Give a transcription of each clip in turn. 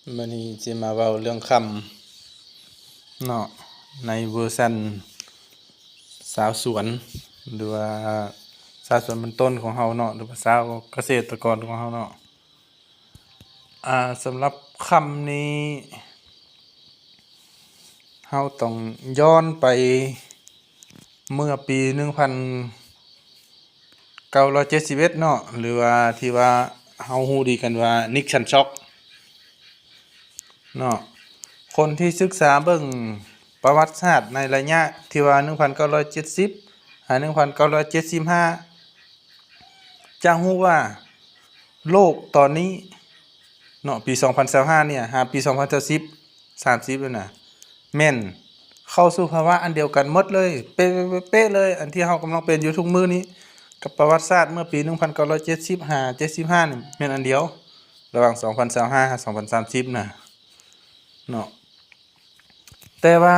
ມື້ນີ້ຊິມາເວົ້າເລື່ອງຄຳເນາະ ໃນເວີຊັນຊາວສວນ ຫຼືວ່າຊາວສວນເບື້ອງຕົ້ນຂອງເຮົາເນາະ ຫຼືວ່າຊາວກະເສດຕະກອນຂອງເຮົາເນາະ. ອ່າ ສຳລັບຄຳນີ້ ເຮົາຕ້ອງຍ້ອນໄປເມື່ອປີໜຶ່ງພັນເກົ້າຮ້ອຍເຈັດສິບເອັດເນາະ ຫຼືວ່າທີ່ວ່າເຮົາຮູ້ດີກັນວ່າ Nixon Shock ເນາະ. ຄົນທີ່ສຶກສາເບິ່ງປະຫວັດສາດໃນໄລຍະທີ່ວ່າໜຶ່ງພັນເກົ້າຮ້ອຍເຈັດສິບ ຫາ ໜຶ່ງພັນເກົ້າຮ້ອຍເຈັດສິບຫ້າ ຈະຮູ້ວ່າໂລກຕອນນີ້ເນາະ ປີສອງພັນຊາວຫ້າເນຍ ຫາປີສອງພັນຊາວສິບ ສາມສິບແລ້ວນະ ແມ່ນເຂົ້າສູ່ພາວະອັນດຽວກັນໝົດເລີຍ ເປະໆໆເລີຍ ອັນທີ່ເຮົາກຳລັງເປັນຢູ່ທຸກມື້ນີ້ ກັບປະຫວັດສາດເມື່ອປີໜຶ່ງພັນເກົ້າຮ້ອຍເຈັດສິບຫ້າ ເຈັດສິບຫ້ານີ້ແມ່ນອັນດຽວ ລະຫວ່າງສອງພັນຊາວຫ້າຫາສອງພັນສາມສິບນະເນາະ. ແຕ່ວ່າ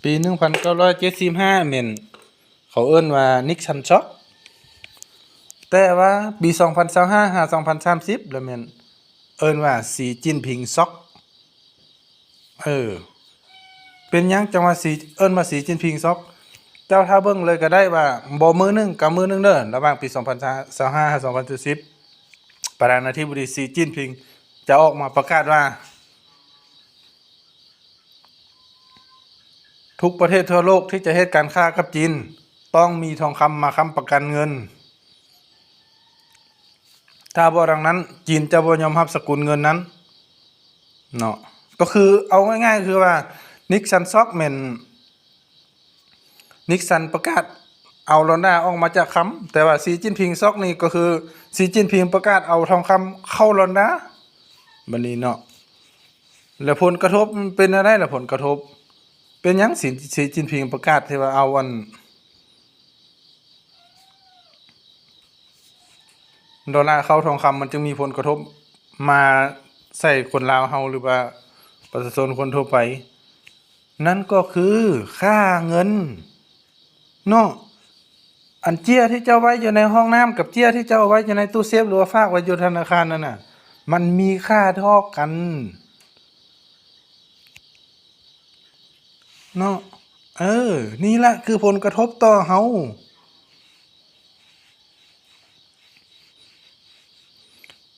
ປີໜຶ່ງພັນເກົ້າຮ້ອຍເຈັດສິບຫ້າແມ່ນເຂົາເອີ້ນວ່າ Nixon Shock ແຕ່ວ່າປີສອງພັນຊາວຫ້າຫາສອງພັນສາມສິບລະແມ່ນເອີ້ນວ່າ Xi Jinping Shock. ເອີ ເປັນຫຍັງຈັ່ງວ່າ Xi ເອີ້ນວ່າ Xi Jinping Shock? ເຈົ້າຖ້າເບິ່ງເລີຍກໍໄດ້ວ່າ ບໍ່ມື້ໜຶ່ງກໍມື້ໜຶ່ງເດີ ລະຫວ່າງປີສອງພັນຊາວຫ້າຫາສອງພັນຊາວສິບ ປະທານາທິບໍດີ Xi Jinping ຈະອອກມາປະກາດວ່າ ທຸກປະເທດທົ່ວໂລກທີ່ຈະເຮັດການຄ້າກັບຈີນ ຕ້ອງມີທອງຄຳມາຄ້ຳປະກັນເງິນ. ຖ້າບໍ່ດັ່ງນັ້ນ ຈີນຈະບໍ່ຍອມຮັບສະກຸນເງິນນັ້ນເນາະ. ກໍຄືເອົາງ່າຍໆ ຄືວ່າ Nixon Shock ແມ່ນ Nixon ປະກາດເອົາດອນລາອອກມາຈາກຄຳ, ແຕ່ວ່າ Xi Jinping Shock ນີ້ກໍຄື Xi Jinping ປະກາດເອົາທອງຄຳເຂົ້າດອນລາ. ບັດນີ້ເນາະ ແລ້ວຜົນກະທົບມັນເປັນແນວໃດລະ? ຜົນກະທົບເປັນຫຍັງ Xi Jinping ປະກາດທີ່ວ່າເອົາອັນ ດອນລາເຂົ້າທອງຄຳ ມັນຈຶ່ງມີຜົນກະທົບມາໃສ່ຄົນລາວເຮົາ ຫຼືວ່າປະຊາຊົນຄົນທົ່ວໄປ? ນັ້ນກໍຄືຄ່າເງິນເນາະ. ອັນເຈ້ຍທີ່ເຈົ້າໄວ້ຢູ່ໃນຫ້ອງນ້ຳ ກັບເຈ້ຍທີ່ເຈົ້າເອົາໄວ້ຢູ່ໃນຕູ້ເຊຟ ຫຼືວ່າຝາກໄວ້ຢູ່ທະນາຄານນັ້ນນະ ມັນມີຄ່າທໍ່ກັນເນາະ. ເອີ ນີ້ລະຄືຜົນກະທົບຕໍ່ເຮົາ.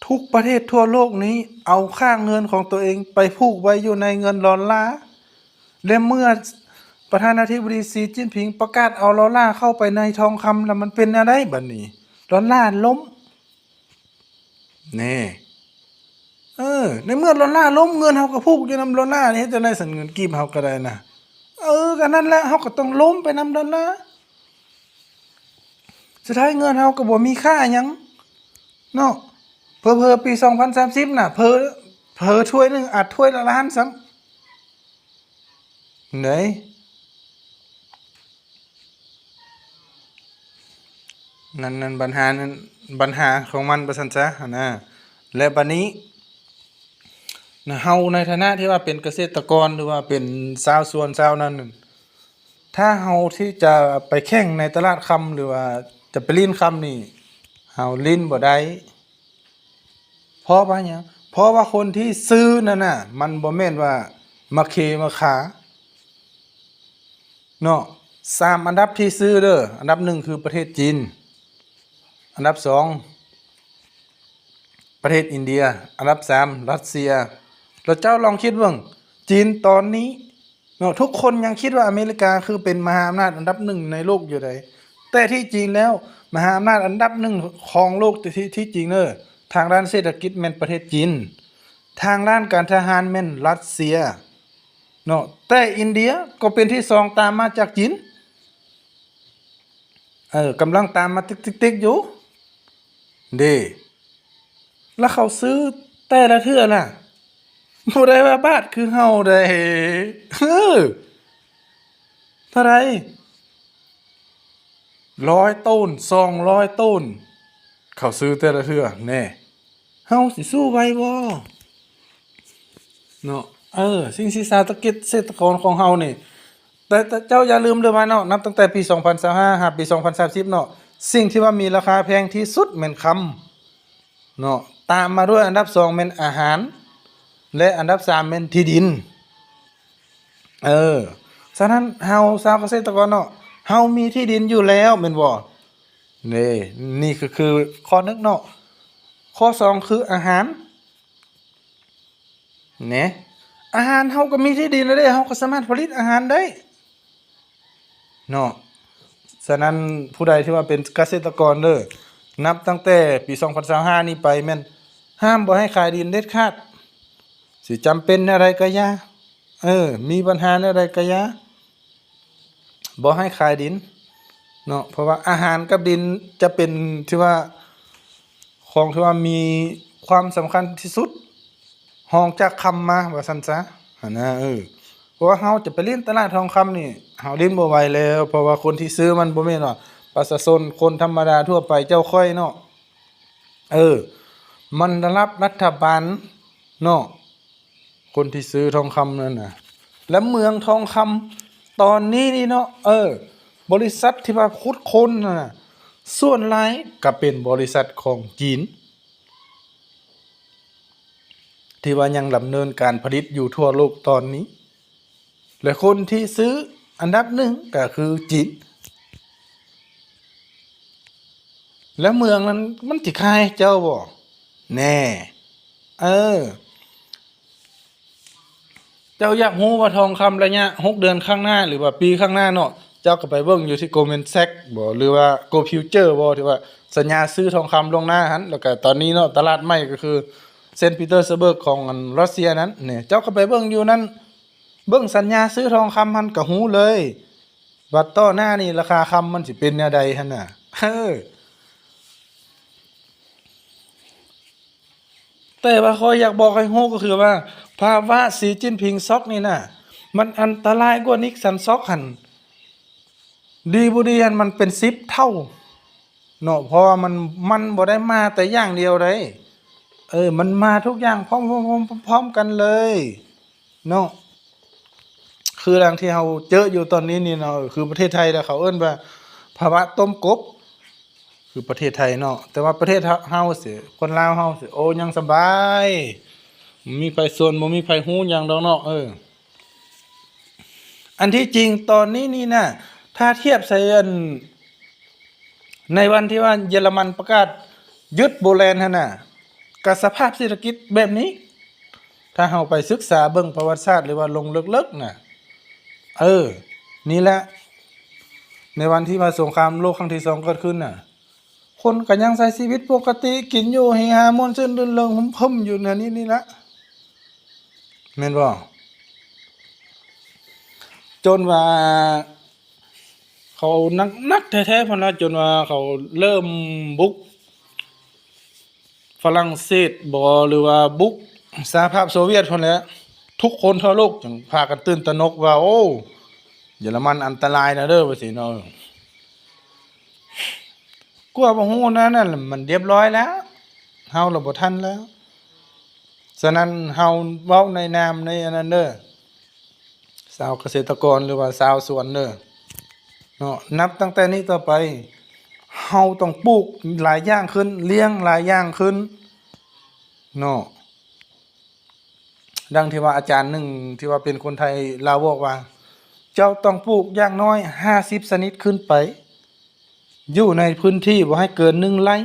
ທຸກປະເທດທົ່ວໂລກນີ້ເອົາຄ່າເງິນຂອງຕົວເອງໄປຜູກໄວ້ຢູ່ໃນເງິນດອນລາ ແລະ ເມື່ອປະທານາທິບໍດີ Xi Jinping ປະກາດເອົາດອນລາເຂົ້າໄປໃນທອງຄຳ ລະມັນເປັນແນວໃດບັດນີ້? ດອນລາລົ້ມ ແນ່ ເອີ ໃນເມື່ອດອນລາລົ້ມ ເງິນເຮົາກໍຜູກຢູ່ນຳດອນລານີ້ ເຮັດຈັ່ງໃດຊັ້ນ? ເງິນກີບເຮົາກໍໄດ້ນະ. ເອີ ກໍນັ້ນແຫຼະ ເຮົາກໍຕ້ອງລົ້ມໄປນຳດອນລາ. ສຸດທ້າຍເງິນເຮົາກໍບໍ່ມີຄ່າຫຍັງເນາະ. ເຜີໆປີສອງພັນສາມສິບນະ ເຜີ ເຜີຖ້ວຍໜຶ່ງອາດຖ້ວຍລະລ້ານຊ້ຳ. ໃດ໋ ນັ້ນ ນັ້ນບັນຫາ ນັ້ນບັນຫາຂອງມັນວ່າຊັ້ນຊະຫັ້ນນະ. ແລະ ບັດນີ້ນະ ເຮົາໃນຖານະທີ່ວ່າເປັນກະເສດຕະກອນ ຫຼືວ່າເປັນຊາວສວນຊາວນັ້ນ ຖ້າເຮົາທີ່ຈະໄປແຂ່ງໃນຕະຫຼາດຄຳ ຫຼືວ່າຈະໄປຫຼິ້ນຄຳນີ້ ເຮົາຫຼິ້ນບໍ່ໄດ້. ເພາະວ່າຫຍັງ? ເພາະວ່າຄົນທີ່ຊື້ນັ້ນນະ ມັນບໍ່ແມ່ນວ່າມາເຄມາຂາເນາະ. ສາມອັນດັບທີ່ຊື້ເດີ ອັນດັບໜຶ່ງຄືປະເທດຈີນ, ອັນດັບສອງປະເທດອິນເດຍ, ອັນດັບສາມລັດເຊຍ. ແລ້ວເຈົ້າລອງຄິດເບິ່ງ ຈີນຕອນນີ້ ເນາະ ທຸກຄົນຍັງຄິດວ່າອາເມລິກາຄືເປັນມະຫາອຳນາດອັນດັບໜຶ່ງໃນໂລກຢູ່ໃດ໋ ແຕ່ທີ່ຈິງແລ້ວ ມະຫາອຳນາດອັນດັບໜຶ່ງຂອງໂລກທີ່ ທີ່ຈິງເນີ ທາງດ້ານເສດຖະກິດແມ່ນປະເທດຈີນ, ທາງດ້ານການທະຫານແມ່ນລັດເຊຍເນາະ, ແຕ່ອິນເດຍກໍເປັນທີສອງຕາມມາຈາກຈີນ. ເອີ ກຳລັງຕາມມາຕິກໆໆຢູ່ເດ້. ແລ້ວເຂົາຊື້ແຕ່ລະເທື່ອນະ ບໍ່ໄດ້ວ່າບາດຄືເຮົາໃດ໋. ເອີ ເທົ່າໃດ? ຮ້ອຍໂຕນ ສອງຮ້ອຍໂຕນ ເຂົາຊື້ແຕ່ລະເທື່ອ ແນ່. ເຮົາຊິສູ້ໄຫວບໍ່ເນາະ? ເອີ ສິ່ງທີ່ເສດຖະກິດ ເສດຖະກອນຂອງເຮົານີ້ ແຕ່ ແຕ່ເຈົ້າຢ່າລືມເດີວ່າເນາະ ນັບຕັ້ງແຕ່ປີສອງພັນຊາວຫ້າ ຫາປີສອງພັນສາມສິບເນາະ ສິ່ງທີ່ວ່າມີລາຄາແພງທີ່ສຸດແມ່ນຄຳເນາະ. ຕາມມາດ້ວຍອັນດັບສອງແມ່ນອາຫານ ແລະ ອັນດັບສາມແມ່ນທີ່ດິນ. ເອີ ສະນັ້ນເຮົາຊາວກະເສດຕະກອນເນາະ ເຮົາມີທີ່ດິນຢູ່ແລ້ວແມ່ນບໍ່? ນີ້ ນີ້ຄື ຄືຂໍ້ໜຶ່ງເນາະ. ຂໍ້ສອງຄືອາຫານ ແນ ອາຫານເຮົາກໍມີທີ່ດິນແລ້ວເດ້ ເຮົາກໍສາມາດຜະລິດອາຫານໄດ້ເນາະ. ສະນັ້ນຜູ້ໃດທີ່ວ່າເປັນກະເສດຕະກອນເດີ ນັບຕັ້ງແຕ່ປີສອງພັນຊາວຫ້ານີ້ໄປແມ່ນຫ້າມບໍ່ໃຫ້ຂາຍດິນເດັດຂາດ. ຊິຈຳເປັນແນວໃດກໍຢ່າ ເອີ ມີບັນຫາແນວໃດກໍຢ່າ ບໍ່ໃຫ້ຂາຍດິນເນາະ ເພາະວ່າອາຫານກັບດິນຈະເປັນທີ່ວ່າ ຂອງທີ່ວ່າມີຄວາມສຳຄັນທີ່ສຸດ ຮອງຈາກຄຳມາ ວ່າຊັ້ນຊະ ຫັ້ນນະ. ເອີ ເພາະວ່າເຮົາຈະໄປຫຼິ້ນຕະຫຼາດທອງຄຳນີ້ ເຮົາຫຼິ້ນບໍ່ໄຫວແລ້ວ ເພາະວ່າຄົນທີ່ຊື້ມັນບໍ່ແມ່ນວ່າປະຊາຊົນ ຄົນທຳມະດາທົ່ວໄປ ເຈົ້າຂ້ອຍເນາະ. ເອີ ມັນລະດັບລັດຖະບານເນາະ ຄົນທີ່ຊື້ທອງຄຳນັ້ນນະ ແລະ ເມືອງທອງຄຳຕອນນີ້ນີ້ເນາະ ເອີ ບໍລິສັດທີ່ວ່າຂຸດຄົ້ນນັ້ນນະ ສ່ວນຫຼາຍກໍເປັນບໍລິສັດຂອງຈີນ ທີ່ວ່າຍັງດຳເນີນການຜະລິດຢູ່ທົ່ວໂລກຕອນນີ້ ແລະ ຄົນທີ່ຊື້ອັນດັບໜຶ່ງກໍຄືຈີນ. ແລ້ວເມືອງນັ້ນມັນຊິຂາຍໃຫ້ເຈົ້າບໍ່? ແນ່ ເອີ ເຈົ້າຢາກຮູ້ວ່າທອງຄຳໄລຍະຫົກເດືອນຂ້າງໜ້າ ຫຼືວ່າປີຂ້າງໜ້າເນາະ ເຈົ້າກໍໄປເບິ່ງຢູ່ທີ່ Goldman Sachs ບໍ ຫຼືວ່າ Gold Future ບໍ ທີ່ວ່າສັນຍາຊື້ທອງຄຳລ່ວງໜ້າຫັ້ນ ແລ້ວກໍຕອນນີ້ເນາະ ຕະຫຼາດໃໝ່ກໍຄື Saint Petersburg ຂອງອັນຣັດເຊຍນັ້ນ ນີ້ ເຈົ້າກໍໄປເບິ່ງຢູ່ນັ້ນ ເບິ່ງສັນຍາຊື້ທອງຄຳຫັ້ນກໍຮູ້ເລີຍ ວ່າຕໍ່ໜ້ານີ້ລາຄາຄຳມັນຊິເປັນແນວໃດຫັ້ນນະ. ເອີ ແຕ່ວ່າຂ້ອຍຢາກບອກໃຫ້ຮູ້ກໍຄືວ່າ ພາວະສີຈິ້ນຜິງຊັອກນີ້ນະ ມັນອັນຕະລາຍກວ່ານິກສັນຊັອກຫັ້ນ ດີບໍ່ດີຫັ້ນມັນເປັນສິບເທົ່າເນາະ ເພາະວ່າມັນ ມັນບໍ່ໄດ້ມາແຕ່ຢ່າງດຽວໃດ ເອີ ມັນມາທຸກຢ່າງພ້ອມ ພ້ອມ ພ້ອມ ພ້ອມກັນເລີຍເນາະ. ຄືດັ່ງທີ່ເຮົາເຈີຢູ່ຕອນນີ້ນີ້ເນາະ ຄືປະເທດໄທລະເຂົາເອີ້ນວ່າພາວະຕົ້ມກົບ ຄືປະເທດໄທເນາະ ແຕ່ວ່າປະເທດເຮົາ ເຮົາຊິ ຄົນລາວເຮົາຊິ ໂອ້ ຍັງສະບາຍ ບໍ່ມີໃຜຊົນ ບໍ່ມີໃຜຮູ້ຫຍັງດອກເນາະ. ເອີ ອັນທີ່ຈິງຕອນນີ້ນີ້ນະ ຖ້າທຽບໃສ່ອັນ ໃນວັນທີ່ວ່າເຢຍລະມັນປະກາດຍຶດໂປແລນຫັ້ນນະ ກະສະພາບເສດຖະກິດແບບນີ້ ຖ້າເຮົາໄປສຶກສາເບິ່ງປະຫວັດສາດ ຫຼືວ່າລົງເລິກໆນະ ເອີ ນີ້ແຫຼະ ໃນວັນທີ່ວ່າສົງຄາມໂລກຄັ້ງທີສອງເກີດຂຶ້ນນະ ຄົນກໍຍັງໃຊ້ຊີວິດປົກກະຕິ ກິນຢູ່ເຮຮາມ່ວນຊື່ນລື່ນເລີງຫຶມເພິ່ມຢູ່ແນວນີ້ນີ້ລະ ແມ່ນບໍ່? ຈົນວ່າເຂົາໜັກໆແທ້ໆພຸ້ນລະ ຈົນວ່າເຂົາເລີ່ມບຸກຝຣັ່ງເສດບໍ ຫຼືວ່າບຸກສະຫະພາບໂຊວຽດພຸ້ນແຫຼະ ທຸກຄົນທົ່ວໂລກຈຶ່ງພາກັນຕື່ນຕະໜົກວ່າ ໂອ້ ເຢຍລະມັນອັນຕະລາຍນະເດີ ວ່າຊີ້ເນາະ. ກວ່າບໍ່ຮູ້ນັ້ນນະ ມັນລຽບຮ້ອຍແລ້ວ ເຮົາລະບໍ່ທັນແລ້ວ. ສະນັ້ນເຮົາເວົ້າໃນນາມໃນອັນນັ້ນເດີ ຊາວກະເສດຕະກອນ ຫຼືວ່າຊາວສວນເດີເນາະ ນັບຕັ້ງແຕ່ນີ້ຕໍ່ໄປ ເຮົາຕ້ອງປູກຫຼາຍຢ່າງຂຶ້ນ ລ້ຽງຫຼາຍຢ່າງຂຶ້ນເນາະ. ດັ່ງທີ່ວ່າອາຈານໜຶ່ງທີ່ວ່າເປັນຄົນໄທລາວບອກວ່າ ເຈົ້າຕ້ອງປູກຢ່າງໜ້ອຍຫ້າສິບຊະນິດຂຶ້ນໄປ ຢູ່ໃນພື້ນທີ່ບໍ່ໃຫ້ເກີນໜຶ່ງໄຮ່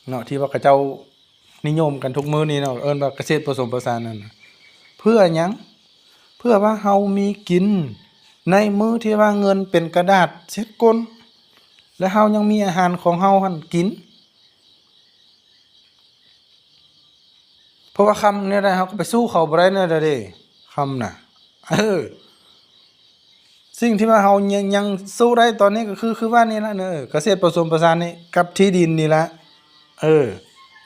ເນາະ ທີ່ວ່າເຂົາເຈົ້ານິຍົມກັນທຸກມື້ນີ້ເນາະ ເອີ້ນວ່າກະເສດປະສົມປະສານນັ້ນນະ. ເພື່ອຫຍັງ? ເພື່ອວ່າເຮົາມີກິນໃນມື້ທີ່ວ່າເງິນເປັນກະດາດເຊັດກົ້ນ ແລະ ເຮົາຍັງມີອາຫານຂອງເຮົາຫັ້ນກິນ. ເພາະວ່າຄຳແນວໃດເຮົາກໍໄປສູ້ເຂົາບໍ່ໄດ້ແນວໃດເດ້ ຄຳນະ ເອີ ສິ່ງທີ່ວ່າເຮົາຍັງ ຍັງສູ້ໄດ້ຕອນນີ້ກໍຄື ຄືວ່ານີ້ລະເນີ ກະເສດປະສົມປະສານນີ້ກັບທີ່ດິນນີ້ລະ ເອີ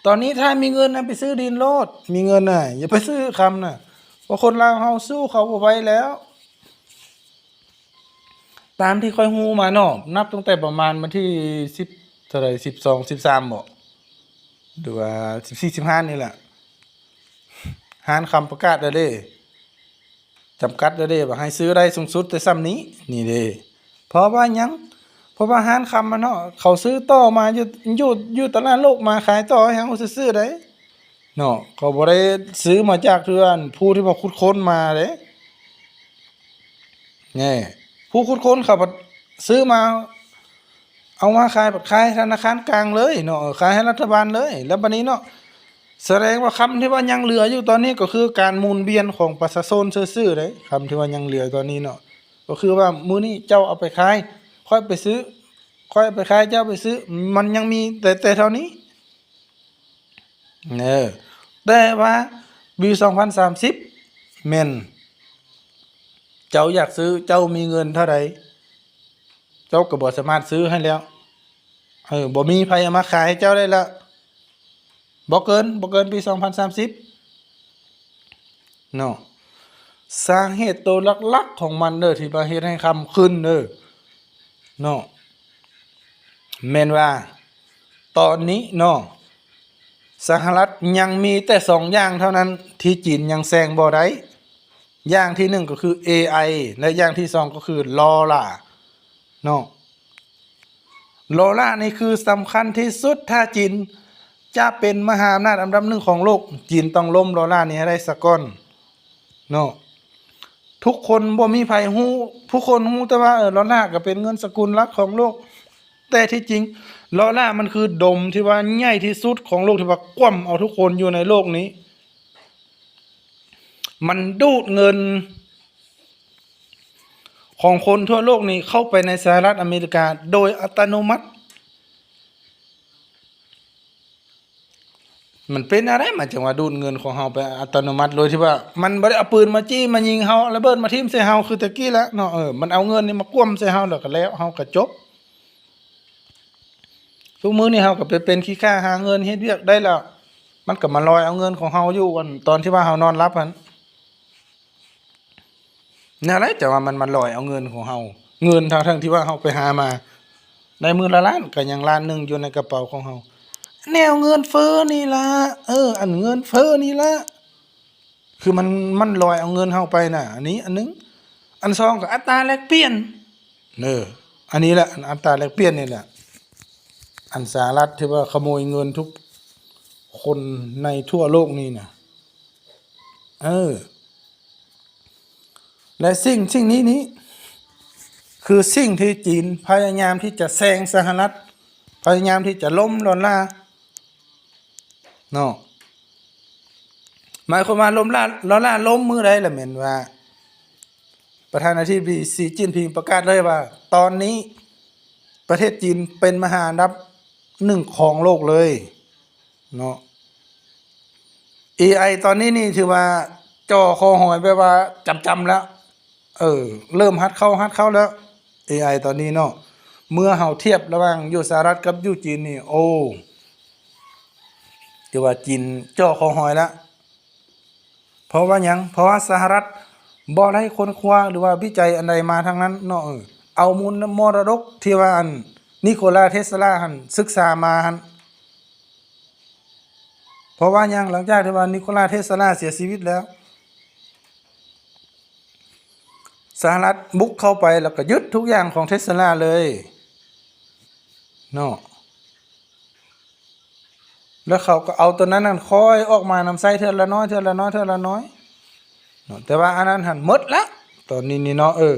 ຕອນນີ້ຖ້າມີເງິນນະໄປຊື້ດິນໂລດ ມີເງິນນະ ຢ່າໄປຊື້ຄຳນະ ເພາະຄົນລາວເຮົາສູ້ເຂົາບໍ່ໄຫວແລ້ວ. ຕາມທີ່ຂ້ອຍຮູ້ມາເນາະ ນັບຕັ້ງແຕ່ປະມານວັນທີສິບ ເທົ່າໃດ ສິບສອງ ສິບສາມບໍ ຫຼືວ່າສິບສີ່ ສິບຫ້ານີ້ແຫຼະ ຮ້ານຄຳປະກາດແລ້ວເດ້ ຈຳກັດແລ້ວເດ້ ວ່າໃຫ້ຊື້ໄດ້ສູງສຸດແຕ່ສ່ຳນີ້ ນີ້ເດ້. ເພາະວ່າຫຍັງ? ະວ່າຮ້ານຄຳຫັ້ນເນາະ ເຂົາຊື້ຕໍ່ມາຢູ່ ຢູ່ ຢູ່ຕະຫຼາດໂລກ ມາຂາຍຕໍ່ໃຫ້ເຮົາຊື່ໆໃດ໋ເນາະ. ເຂົາບໍ່ໄດ້ຊື້ມາຈາກເທື່ອອັນຜູ້ທີ່ວ່າຂຸດຄົ້ນມາເດ້. ແນ່ ຜູ້ຂຸດຄົ້ນເຂົາພັດຊື້ມາ ເອົາມາຂາຍ ພັດຂາຍໃຫ້ທະນາຄານກາງເລີຍເນາະ ເອີ ຂາຍໃຫ້ລັດຖະບານເລີຍ. ແລ້ວບັດນີ້ເນາະ ສະແດງວ່າຄຳທີ່ວ່າຍັງເຫຼືອຢູ່ຕອນນີ້ ກໍຄືການໝູນວຽນຂອງປະຊາຊົນຊື່ໆເດ້. ຄຳທີ່ວ່າຍັງເຫຼືອຕອນນີ້ເນາະ ກໍຄືວ່າມື້ນີ້ເຈົ້າເອົາໄປຂາຍ ຂ້ອຍໄປຊື້ ຂ້ອຍເອົາໄປຂາຍ ເຈົ້າໄປຊື້ ມັນຍັງມີແຕ່ ແຕ່ເທົ່ານີ້. ເອີ ແຕ່ວ່າປີສອງພັນສາມສິບ ແມ່ນເຈົ້າຢາກຊື້ ເຈົ້າມີເງິນເທົ່າໃດ ເຈົ້າກໍບໍ່ສາມາດຊື້ໃຫ້ແລ້ວ. ເອີ ບໍ່ມີໃຜເອົາມາຂາຍໃຫ້ເຈົ້າໄດ້ລະ ບໍ່ເກີນ ບໍ່ເກີນປີສອງພັນສາມສິບເນາະ. ສາເຫດໂຕຫຼັກໆຂອງມັນເດີ ທີ່ວ່າເຮັດໃຫ້ຄຳຂຶ້ນເດີເນາະ ແມ່ນວ່າຕອນນີ້ເນາະ ສະຫະລັດຍັງມີແຕ່ສອງຢ່າງເທົ່ານັ້ນ ທີ່ຈີນຍັງແຊງບໍ່ໄດ້. ຢ່າງທີໜຶ່ງກໍຄືເອໄອ ແລະ ຢ່າງທີສອງກໍຄືໂລລາເນາະ. ໂລລານີ້ຄືສຳຄັນທີ່ສຸດ ຖ້າຈີນຈະເປັນມະຫາອຳນາດອັນດັບໜຶ່ງຂອງໂລກ ຈີນຕ້ອງລົ້ມໂລລານີ້ໃຫ້ໄດ້ສາກ່ອນເນາະ. ທຸກຄົນ ບໍ່ມີໃຜຮູ້ ຜູ້ຄົນຮູ້ແຕ່ວ່າ ເອີ ໂລລາກໍເປັນເງິນສະກຸນຫຼັກຂອງໂລກ ແຕ່ທີ່ຈິງໂລລາມັນຄືດົມທີ່ວ່າໃຫຍ່ທີ່ສຸດຂອງໂລກ ທີ່ວ່າກວມເອົາທຸກຄົນຢູ່ໃນໂລກນີ້. ມັນດູດເງິນຂອງຄົນທົ່ວໂລກນີ້ເຂົ້າໄປໃນສະຫະລັດອາເມລິກາໂດຍອັດຕະໂນມັດ. ມັນເປັນແນວໃດ ມັນຈັ່ງວ່າດູດເງິນຂອງເຮົາໄປອັດຕະໂນມັດ ໂດຍທີ່ວ່າມັນບໍ່ໄດ້ເອົາປືນມາຈີ້ມາຍິງເຮົາ ເອົາລະເບີດມາຖິ້ມໃສ່ເຮົາຄືແຕ່ກີ້ແລ້ວເນາະ. ເອີ ມັນເອົາເງິນນີ້ມາກວມໃສ່ເຮົາ ແລ້ວກໍແລ້ວ ເຮົາກໍຈົບ. ທຸກມື້ນີ້ເຮົາກໍໄປເປັນຂີ້ຂ້າຫາເງິນເຮັດວຽກໄດ້ແລ້ວ ມັນກໍມາລອຍເອົາເງິນຂອງເຮົາຢູ່ ອັນ ຕອນທີ່ວ່າເຮົານອນຫຼັບຫັ້ນ. ແນວໃດ ແຕ່ວ່າມັນມາລອຍເອົາເງິນຂອງເຮົາ ເງິນທັງໆທີ່ວ່າເຮົາໄປຫາມາໄດ້ມື້ລະລ້ານ ກໍຍັງລ້ານໜຶ່ງຢູ່ໃນກະເປົາຂອງເຮົາ. ແນວເງິນເຟີ້ນີ້ລະ ເອີ ອັນເງິນເຟີ້ນີ້ລະ ຄືມັນ ມັນລອຍເອົາເງິນເຮົາໄປນະ ອັນນີ້ອັນໜຶ່ງ. ອັນສອງກໍອັດຕາແລກປ່ຽນ ເອີ ອັນນີ້ແຫຼະ ອັນອັດຕາແລກປ່ຽນນີ້ແຫຼະ ອັນສະຫະລັດທີ່ວ່າຂະໂມຍເງິນທຸກຄົນໃນທົ່ວໂລກນີ້ນະ ເອີ. ແລະ ສິ່ງ ສິ່ງນີ້ນີ້ ຄືສິ່ງທີ່ຈີນພະຍາຍາມທີ່ຈະແຊງສະຫະລັດ ພະຍາຍາມທີ່ຈະລົ້ມໂລລາເນາະ. ໝາຍຄວາມວ່າລົ້ມລາ ໂລລາລົ້ມມື້ໃດລະ ແມ່ນວ່າປະທານາທິບໍດີ ສີ ຈິ້ນຜິງ ປະກາດເລີຍວ່າ ຕອນນີ້ປະເທດຈີນເປັນມະຫາອັນດັບໜຶ່ງຂອງໂລກເລີຍເນາະ. ເອໄອຕອນນີ້ນີ້ຖືວ່າຈ່ອຄໍຫອຍ ແບບວ່າຈຳໆແລ້ວ ເອີ ເລີ່ມຫັດເຂົ້າ ຫັດເຂົ້າແລ້ວ ເອໄອຕອນນີ້ເນາະ. ເມື່ອເຮົາທຽບລະຫວ່າງຢູ່ສະຫະລັດກັບຢູ່ຈີນນີ້ ໂອ້ ຖືວ່າຈີນຈ່ອຄໍຫອຍແລ້ວ. ເພາະວ່າຫຍັງ? ເພາະວ່າສະຫະລັດບໍ່ໄດ້ຄົ້ນຄວ້າ ຫຼືວ່າວິໄຈອັນໃດມາທັງນັ້ນເນາະ ເອີ ເອົາມູນມໍລະດົກທີ່ວ່າອັນ ນິໂຄລາ ເທສລາ ຫັ້ນສຶກສາມາຫັ້ນ. ເພາະວ່າຫຍັງ? ຫຼັງຈາກທີ່ວ່າ ນິໂຄລາ ເທສລາ ເສຍຊີວິດແລ້ວ ສະຫະລັດບຸກເຂົ້າໄປ ແລ້ວກໍຍຶດທຸກຢ່າງຂອງເທສລາເລີຍເນາະ. ແລ້ວເຂົາກໍເອົາໂຕນັ້ນຫັ້ນຄ່ອຍອອກມານຳໃຊ້ເທື່ອລະນ້ອຍ ເທື່ອລະນ້ອຍ ເທື່ອລະນ້ອຍເນາະ. ແຕ່ວ່າອັນນັ້ນຫັ້ນໝົດລະ ຕອນນີ້ນີ້ເນາະ ເອີ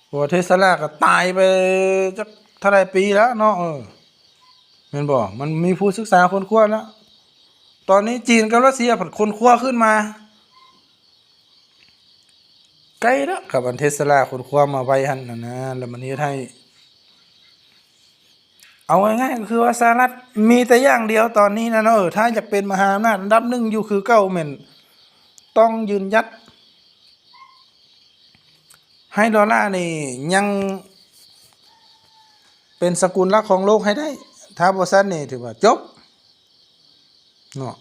ເພາະວ່າເທສລາກໍຕາຍໄປຈັກເທົ່າໃດປີແລ້ວເນາະ ເອີ ແມ່ນບໍ່? ມັນມີຜູ້ສຶກສາຄົ້ນຄວ້າແລ້ວ. ຕອນນີ້ຈີນກັບຣັດເຊຍພັດຄົ້ນຄວ້າຂຶ້ນມາ ໄກແລ້ວ ກັບອັນເທສລາຄົ້ນຄວ້າມາໄວຫັ້ນນະ ແລ້ວມັນເຮັດໃຫ້ ເອົາງ່າຍໆກໍຄືວ່າສະຫະລັດມີແຕ່ຢ່າງດຽວຕອນນີ້ນະເນາະ ເອີ ຖ້າຢາກເປັນມະຫາອຳນາດອັນດັບໜຶ່ງຢູ່ຄືເກົ່າ ແມ່ນຕ້ອງຢືນຢັດໃຫ້ໂລລານີ້ຍັງເປັນສະກຸນຫຼັກຂອງໂລກໃຫ້ໄດ້. ຖ້າບໍ່ຊັ້ນນີ້ຖືວ່າຈົບເນາະ.